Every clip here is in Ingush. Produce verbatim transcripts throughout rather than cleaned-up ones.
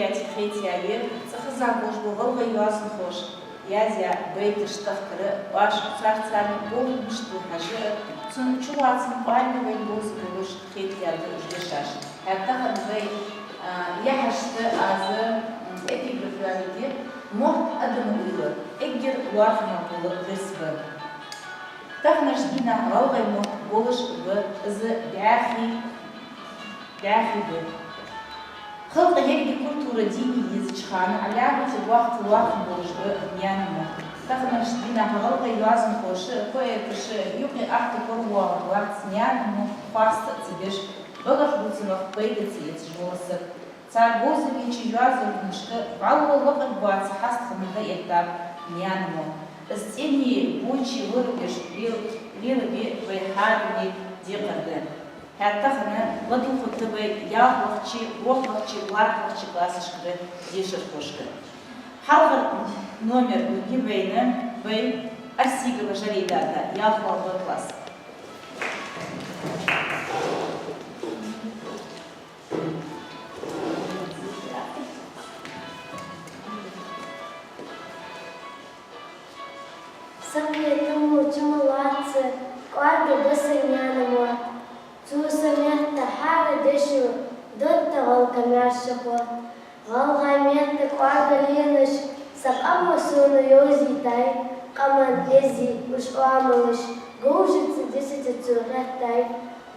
Яц хетаяь, цӀихеза болаш бола гӀалгӀай йоазонхоша язъяь байташ тахкар, оаш царца царна бохамашта хьажа, цун чулоацам кӀоарга вайна бовза болаш хетаяь да уж дешаш. ХӀаьта тахан вай, а, яхьашта аз, м, эпиграф йоаергья: мотт адама уйла, эггара лоархӀаме бола бесса ба. Таханарча дийнахьа гӀалгӀай мотт болаш ба, из бӀаьхий, бӀаьхий ба. Халкъа еррига культура дийна езача хана ӀалаьгӀача боккха лоархӀам болаш ба наьна мотт. Таханарча дийнахьа гӀалгӀай йоазонхоша, поэташа юкъе ахта кора воагӀаргвац наьна мотт хоаста а ца деш, багахбувцамах пайда ца эцаш вола саг. Цар бовзабеча йоазонхошка вӀалла лакхаргвоаца хьастагӀа хинна хьаэттаб наьна мотт. Из цӀенеи бочеи лорабеш лел-, лелабе вай хӀаране декхар да. ХӀаьта тахан ладувгӀаргда вай ялхлагӀчеи, ворхӀлагӀчеи, лоархӀлагӀчеи классашкара дешархошка. Хьалхара номер лургья вайна вай Арсигова Жарейдата, ялхлагӀа Б класс. Са кхетамо чу ма лоацца, кӀоарга ба са наьна мотт. Цо са метта хӀара дешо дотта гӀалгӀай маьрша хотт. ГӀалгӀай метта кӀоарга лелаш, са къамо сона йовзийтай, къаман эзди уж оамалаш, говжаца, десаца цо хеттай.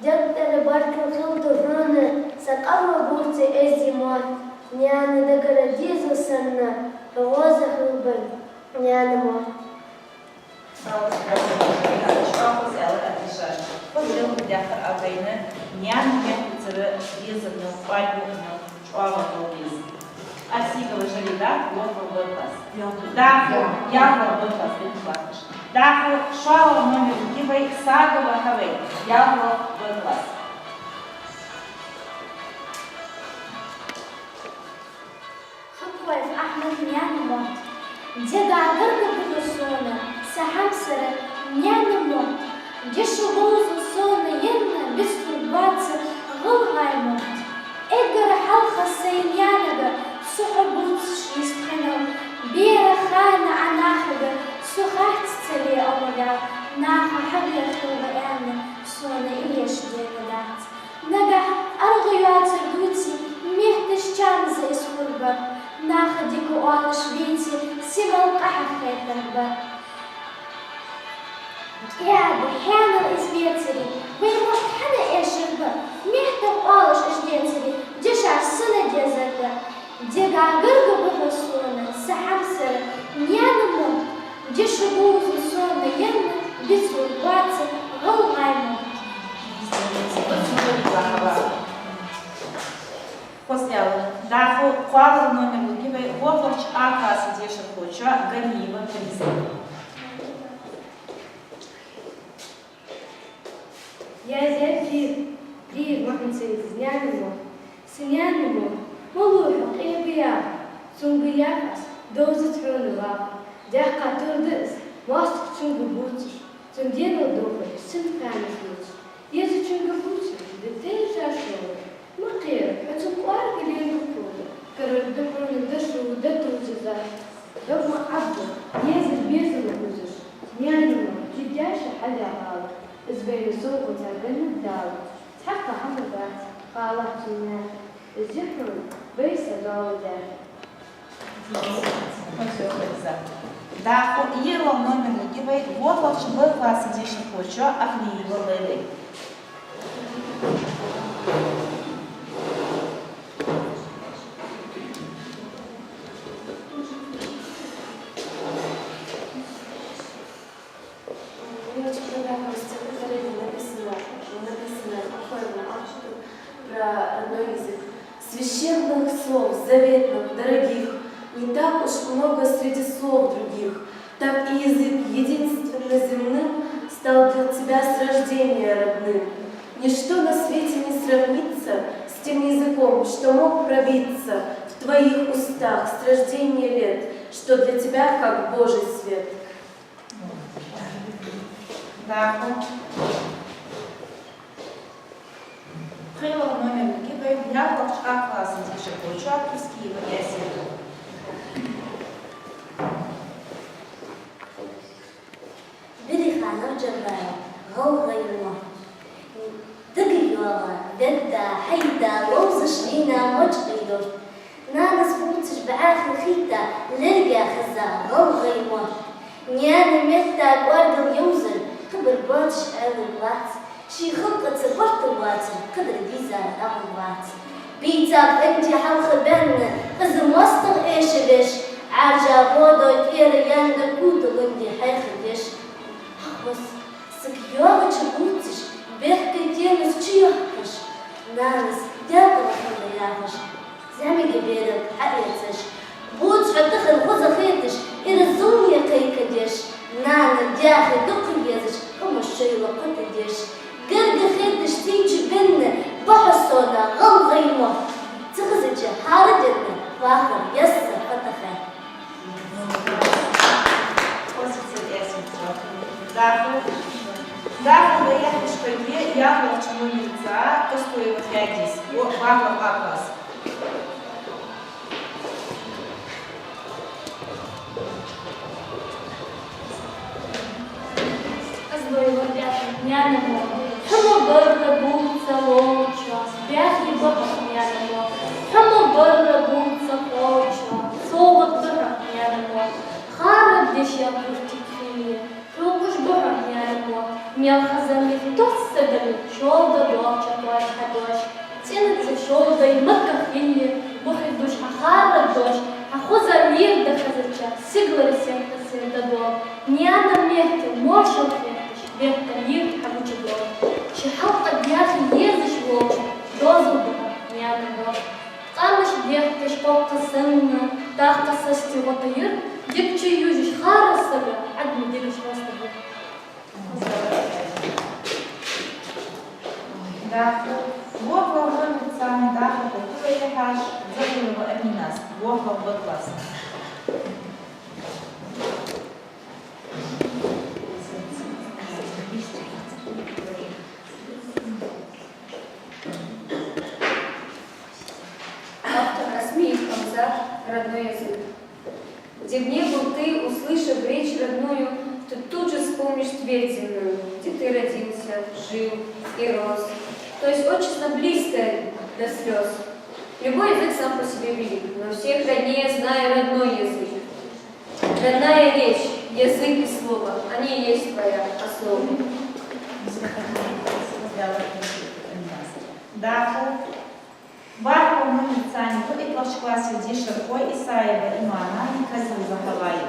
Дегтара баркал хилда хьона, са къамо бувца эзди мотт, наьна дагара дезал санна, хьо гӀоза хилба, наьна мотт. Салам, чӀоагӀа хоза аьлар Ӏадиша. Хоза лелхургьяр а вайна, наьна меттацара безам, кӀоаргбувхам чӀоагӀа бола безам. Арсигова Жарейда, ворхӀлагӀа Б класс. ДӀахо, ялхлагӀа Б класс, дин класс. ДӀахо шоллагӀа номер лургья вай Сагова Хьавай, ялхлагӀа Б класс. Хакоев Ахьмад, «Наьна мотт». Дега гарга ба хьо сона, са хьамсара, наьна мотт. Деша говзал сона енна, бицлургвац гӀалгӀай мотт. Эггара хьалха сай наьнага со хьо бувцаш йистхиннав, бера хана Ӏа нахага со харц ца ле омаваьв, наха хьабехилва аьнна, сона илеш дена дац. Нагахь аргӀа йоацар дувце, метташ чам из хургба, наха дика оалаш веце, симал къахьегӀа хетаргба. КӀаьда, хьанал из вецаре, вай мотт хьанна эшаргба, меттах оалаш уж децаре, дешаш санна дезаргба. Дега гарга ба хьо сона, са хьамсара, наьна мотт. Деша говзал сона енна, бицлургвац гӀалгӀай мотт. Хоза аьлар. ДӀахо кхоалагӀа номер лургья вай ворхӀлагӀча А класса дешархочоа, Ганиева Фариза. Язъяьй Пир, Пир Мухьаммад-Сайдас наьна мотт. Са наьна мотт, малув хьо, къе ба яха. Цунга йоах аз, довзац хьона ваха. Даьккха тур да из, моастагӀчунга бувцаш, цун денал дохаш, синтханаш лувцаш. Езачунга бувцаш, да тӀера шоаш ловра. Ма кхера, хьо цун кӀоарга лелалу кхувда. Караргда хьона дошо, да тувзаш. Догма Ӏабба, езар безам хузаш, наьна мотт, жидяша хьадаь гӀала, из вайна совгӀата ганнад Дала. Цхьаккха хӀама дац, халахь цун наьха, из я хьона вай са дола даьхе. ДӀахо ялхлагӀа номер лургья вай ворхӀлагӀча Б класса дешархочоа, Ахлиева Лейлай. Мне очень понравилось стихотворение, написанное, написанное покойным автором про родной язык. Священных слов, заветных, дорогих, не так уж много среди слов других. Так и язык единственно земным стал для тебя с рождения родным. Ничто на свете не сравнится с тем языком, что мог пробиться в твоих устах с рождения лет, что для тебя как Божий свет. ДӀахо пхелагӀа номер лургья вай Ялхлагӏча Ӏа класса дешархочоа Тускиева Ясина. Бириханов Джабраил, «ГӀалгӀай мо». Дага йоагӏа, ведда, хьайда, ловзаш вийна мочкъий ю. Нанас бувцаш бӏаьхий хетта, лерга хеза гӏалгӏай мо. Наьна метта кӏоаргал йовзар, кхыбар боацаш Ӏаьлар вац. Ший халкъаца барт боацар, кхыдар дийзар дӏагӏур вац. Бийца къинтий хьалха баьнна, къиза моастагӏа эша веш, Ӏаьржа гӏодой тӏера янда куталунди хьехадеш. Хьахоз, саг йоагӏача бувцаш, бехке тенас чуйохкаш, нанас декъала хила яхаш, зӏамига берал хьаэцаш, бувц хьо тахан хоза хеташ, ира зуламе кхайкадеш, нана дехе дукха езаш, къамаш шоайла кхутадеш, гарга хеташ, цинчу бенна ба хьо сона, гӏалгӏай мо. Ца хазача хӏара денна вахар еза патахе. Позиция пять. Даха. Даха вай яхьаш хьоге ялхлагӏча номерца Костоева Фядис. О, вахлаг вопрос. Аз вай варгаш, наьна мо. Хьо ма барра бувца ловча, бяхи баха, наьна мо. Хьо ма барра бувца ловча, совгӏат даха, наьна мо. Хараб деш я хуртик хилли, хьокхаш баха, наьна мо. Мел хаза михи тосса дали, шолда долча кхоача хьадош. Цӏенаца шолдай Макках хилли, бухи душ хьа хараб дош, хьа хоза мир да хазача, сигалара сехта сир да дол. Наьна метта моршал хеташ, бетта мир хьа гуча дол. Ши хьалкъа дяхи езаш волча, дозал баха, наьна мо. Къамаш бехкаш кхоккха санна, тахка састи гӏота йир, дикача южаш хара сага, Ӏадми дигаш хоста бир. Даха. Вохлаг номерца даха кхы вай яхьаш Загулова Аминас. Вохлаг Б класс. Автор Асмиев Хамзат, «Родной язык». Где б не был ты, услышав речь родную, ты тут же вспомнишь Тверь земную, где ты родился, жил и рос. То есть отчизна близкая до слёз. Любой язык сам по себе велик, но всех роднее, знай, родной язык. Родная речь, язык и слово, они и есть твоя основа. Даха. Вахлаг номерца итлагӏча класса дешархой Исаева Имана, Казимова Хьаваи.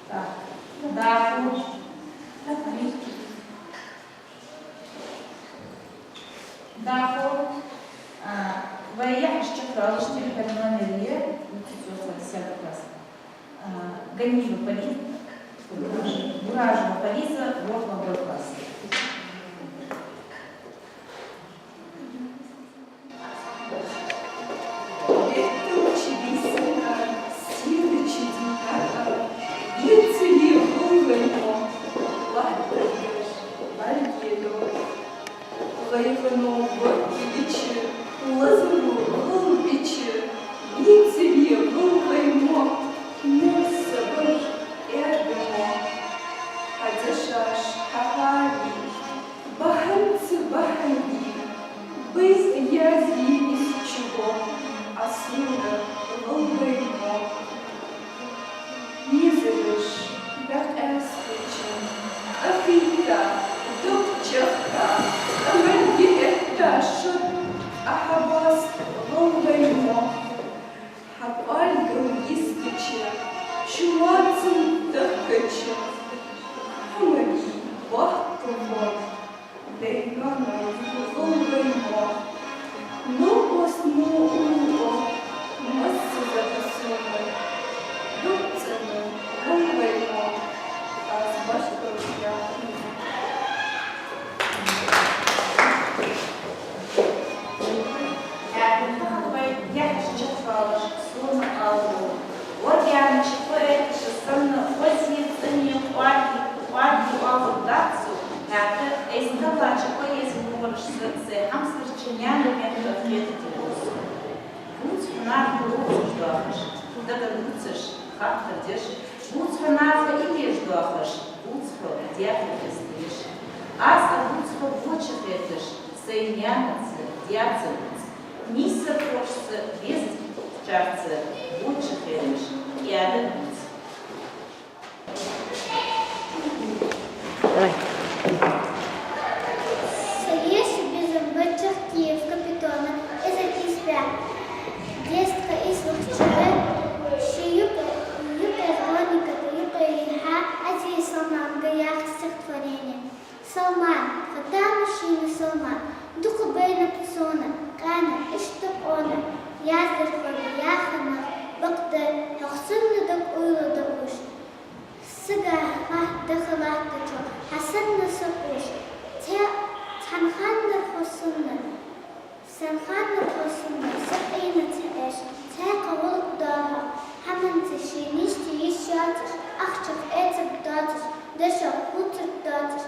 Так. Даха. Даха. А, вай яхьаш чакхйоалаш, телефон номер, десятый класс. А, Ганиева Фариза, Гуражева Фариза, Вохлаг Б класс. Бетталча бийсанна, сийлача дийнахьа, вецале гӏалгӏай мо, латтаргаш бӏаргедо. ГӀайгӀано бакъдилча, лазаро гӀалбича, бийцаре гӀалгӀай мо, мел сабар, эрдмо. Хьа дешаш, хьа хьали, бахьанца бахьанди, байза язъе из чугӀо, Ӏа сона гӀалгӀай мо. Езараш дӀакъаьстача, къахийтта, дукха чехка, къамарги этта шо, Ӏа хьабоаста гӀалгӀай мо. Хьа кӀоаргал йистача, чулоацам тахкача, хьо ма дий боккха хов. Дайнона гӀалгӀай мо, новкъостал мо уллув, массаза а сона, дукха цӀена гӀалгӀай мо, аз башхалла яхна. Тахан вай яхьаш чакхбалаш сона аллу. Варгянча поэташа санна, хоза цӀене кӀоарги, кӀоарги оалургдац цо, хӀаьта айса таллача поэзия Сай хьамсарча наьна меттах хетаргда со. Бувц хьо наха лоацаш доахаш, дагадувцаш, хаттар деш, бувц хьо наха иллеш доахаш, бувц хьо даьхе хеставеш. Аз а бувц хьо боча хеташ, сай наьнаца, даьца бувц. Нийсархошца, безачарца боча хеташ, кӀаьда бувц. Са ешан безам ба чехка Киев Капитона, эзар ийс бӀаь дезткъа ийслагӀча шера ший юкъе, юкъера хроникада юкъе йийхьа Азиев Салманга яха стихотворени. Салман, тха тамашийна Салман, дукха байнаб сона, къаьна, иштта къона, яздархой яханах бакъда, хьох санна дог уйла дакъуш. Сага латта даха латтачо, хьа санна сакъуш. Цхьа, цхьан ханнархо санна, цхьан ханнархо санна, сакъийна ца Ӏеш, цхьаькха гӀулакх дола хьо, хӀаманца ший нийсса йиш йоацаш, ахчах эцарг доацаш, дешах хувцарг доацаш,